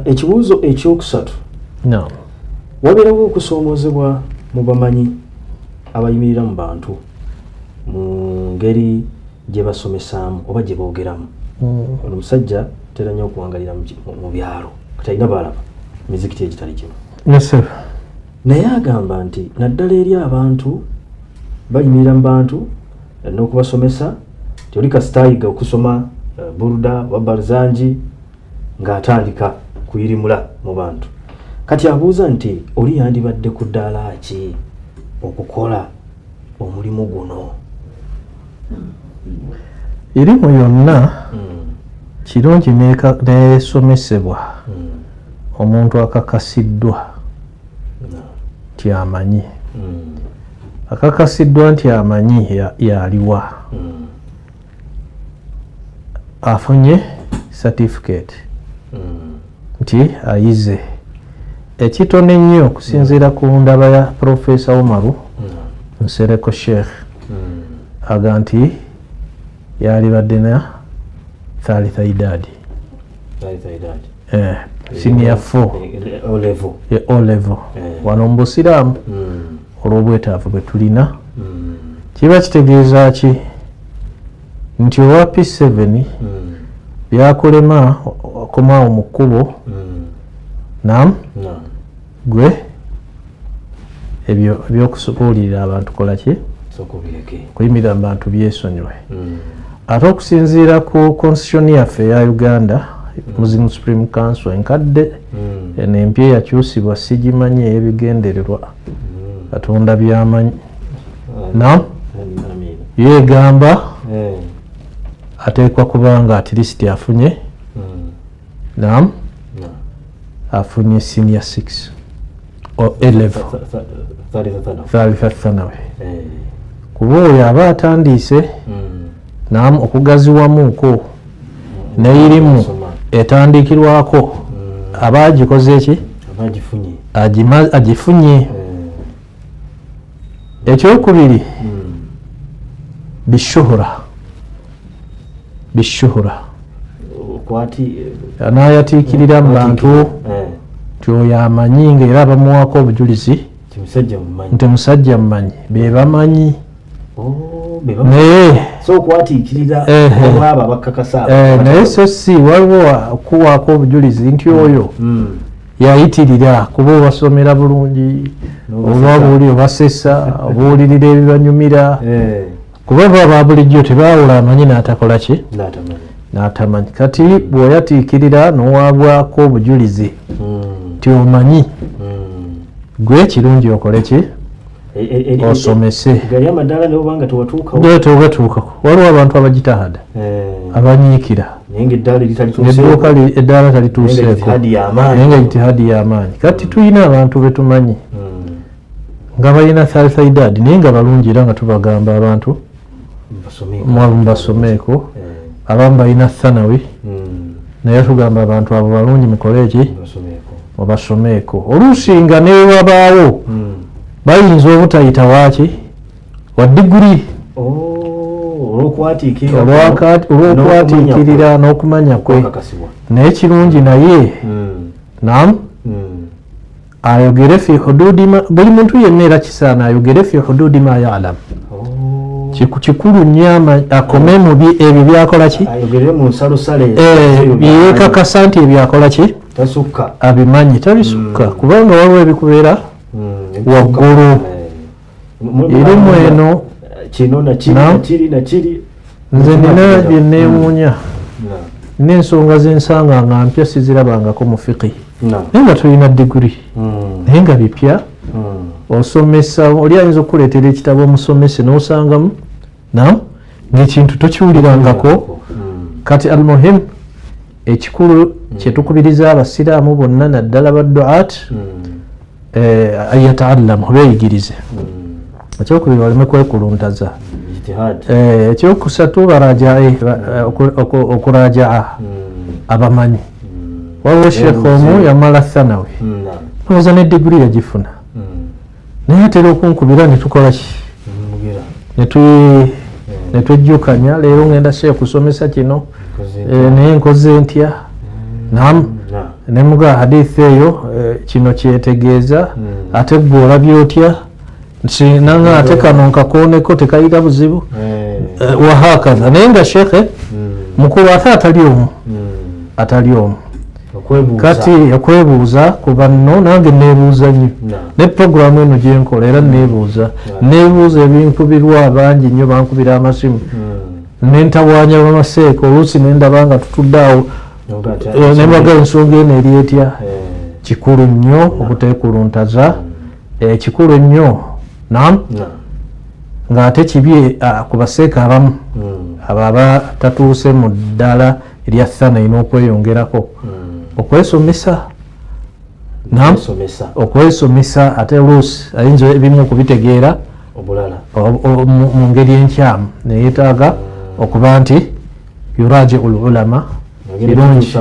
Ekibuuzo ekyokusatu. No. Wabeerawo okusoomoozebwa mu bamanyi abayimirira mu bantu mu ngeri gye basomesaamu oba gye boogeramu. Ono musajja tera nnyo okuwangalira mu byalo, kati alina baalaba mizikiti egitali gimu. Yes, sir. Naye agamba nti naddala eri abantu bayimirira mu bantu n'okubasomesa nti oli kasita ayiga okusoma Burda oba Barzanji ng'atandika kuyirimula mu bantu. Kati abuuza nti oli yandibadde ku ddaala ki okukola omulimu guno? Irimu yonna kirungi nesomesebwa omuntu akakasiddwa nti amanyi. Akakasiddwa nti amanyi yaliwa. Afunye certificate nti ayize. Ekitono ennyo okusinziira ku ndaba ya Professor Umaru Nsereko Sheikh aga nti yalibadde na Thalitha Idadi. Thalitha Idadi. Senior 4. O level. O level. Wano mu Busiraamu olw'obwetaavu bwe tulina. Kiba kitegeeza ki? Nti owa P7 byakulema okomaawo mu kkubo. Naam? Gwe ebyo ebyokubuulirira abantu kola ki? Kuyimirira mu bantu byesonyiwe. Ate okusinziira ku constitution yaffe eya Uganda, Muslim Supreme Council enkadde, eno empya eyakyusibwa sigimanyi ey'ebigendererwa. Katonda by'amanyi. Naam? Yeegamba ateekwa kubanga at least afunye. Naam? Afunye senior 6 or A level. Thalitha Thanawi. Kuba oyo aba atandiise naam okugaziwamuuko n'erimu etandikirwako aba agikoze ki? Agifunye. Ekyokubiri bishuhura. Bishuhura. Anaayatiikirira mu bantu nti oyo amanyi ng'era bamuwaako obujulizi nti musajja mumanyi, be bamanyi. Naye naye so si waliwo okuwaako obujulizi nti oyo yayitirira kuba obasomera bulungi, oba buli obasesa, obuwulirira ebibanyumira. Kuba baba bulijjo tebaawula amanyi n'atakola ki? N'atamanyi. Kati bw'oyatiikirira n'owaabwako obujulizi nti omanyi, gwe kirungi okole ki? Osomese. Tewatuukako. Waliwo abantu abagitahada, abanyiikira. Eddaala talituuseeko. Naye nga ijtihadi y'amaanyi. Kati tulina abantu betumanyi nga balina Thalitha Idadi naye nga balungi era nga tubagamba abantu mubasomeeko. Abamu balina Thanawi naye tugamba abantu abo balungi mukole ki? Mubasomeeko. Oluusi nga newabaawo bayinza obutayita waaki wa diguri olw'okwatiikirira n'okumanya kwe. Naye kirungi naye naam ayogere fi hududi ma, buli muntu yenna era kisaana ayogere fi hududi ma ya'lam. Kikulu nnyo akome mu ebyo byakola ki? Ayogere mu nsalosale byekakasa nti ebyakola ki? Tasukka. Abimanyi tabisukka kubanga waliwo ebikubeera waggulu. Erimu eno kino na kiri na kiri na kiri. Nze nina bye neewuunya. N'ensonga z'ensanga nga mpya sizirabangako mu fiqh. Naye nga tulina diguri. Naye nga bipya. Osomesa oli ayinza okukuleetera ekitabo omusomese n'osangamu naam ng'ekintu tokiwulirangako. Kati almuhim ekikulu kye tukubiriza abasiraamu bonna naddala ba duat ayataallamu beeyigirize. Ekyokubiri baleme kwekuluntaza. Ekyokusatu barajae okurajaa abamanyi. Waliwo sheekh omu yamala Thanawi ndowooza ne diguri yagifuna naye atera okunkubira ne tukola ki? Ne twejjukanya leero ngenda sheekh kusomesa kino naye nkoze ntya? Naam. Nemuga hadithi eyo kino kyetegeeza, ate gwe olabye otya? Nanga ate kano nkakooneko tekayina buzibu. Wahakatha. Naye nga shekhe mukulu ate atali omu, atali omu. Kati okwebuuza ku banno, nange neebuuza nnyo ne puroguramu eno gyenkola, era neebuuza, neebuuza ebinkubirwa abangi nnyo, bankubira amasimu nentawaanya bamaseeka, oluusi nendaba nga tutudde awo nembaga ensonga eno eri etya. Kikulu nnyo obuteekuluntaza, kikulu nnyo. Nam, ng'ate kibi ku baseeka abamu abo abatatuuse mu ddala erya thana n'okweyongerako okwesomesa. Nam, okwesomesa, ate oluusi ayinza ebimu okubitegeera mu ngeri enkyamu, neyeetaaga okuba nti yurajiu lulama. Kirungi.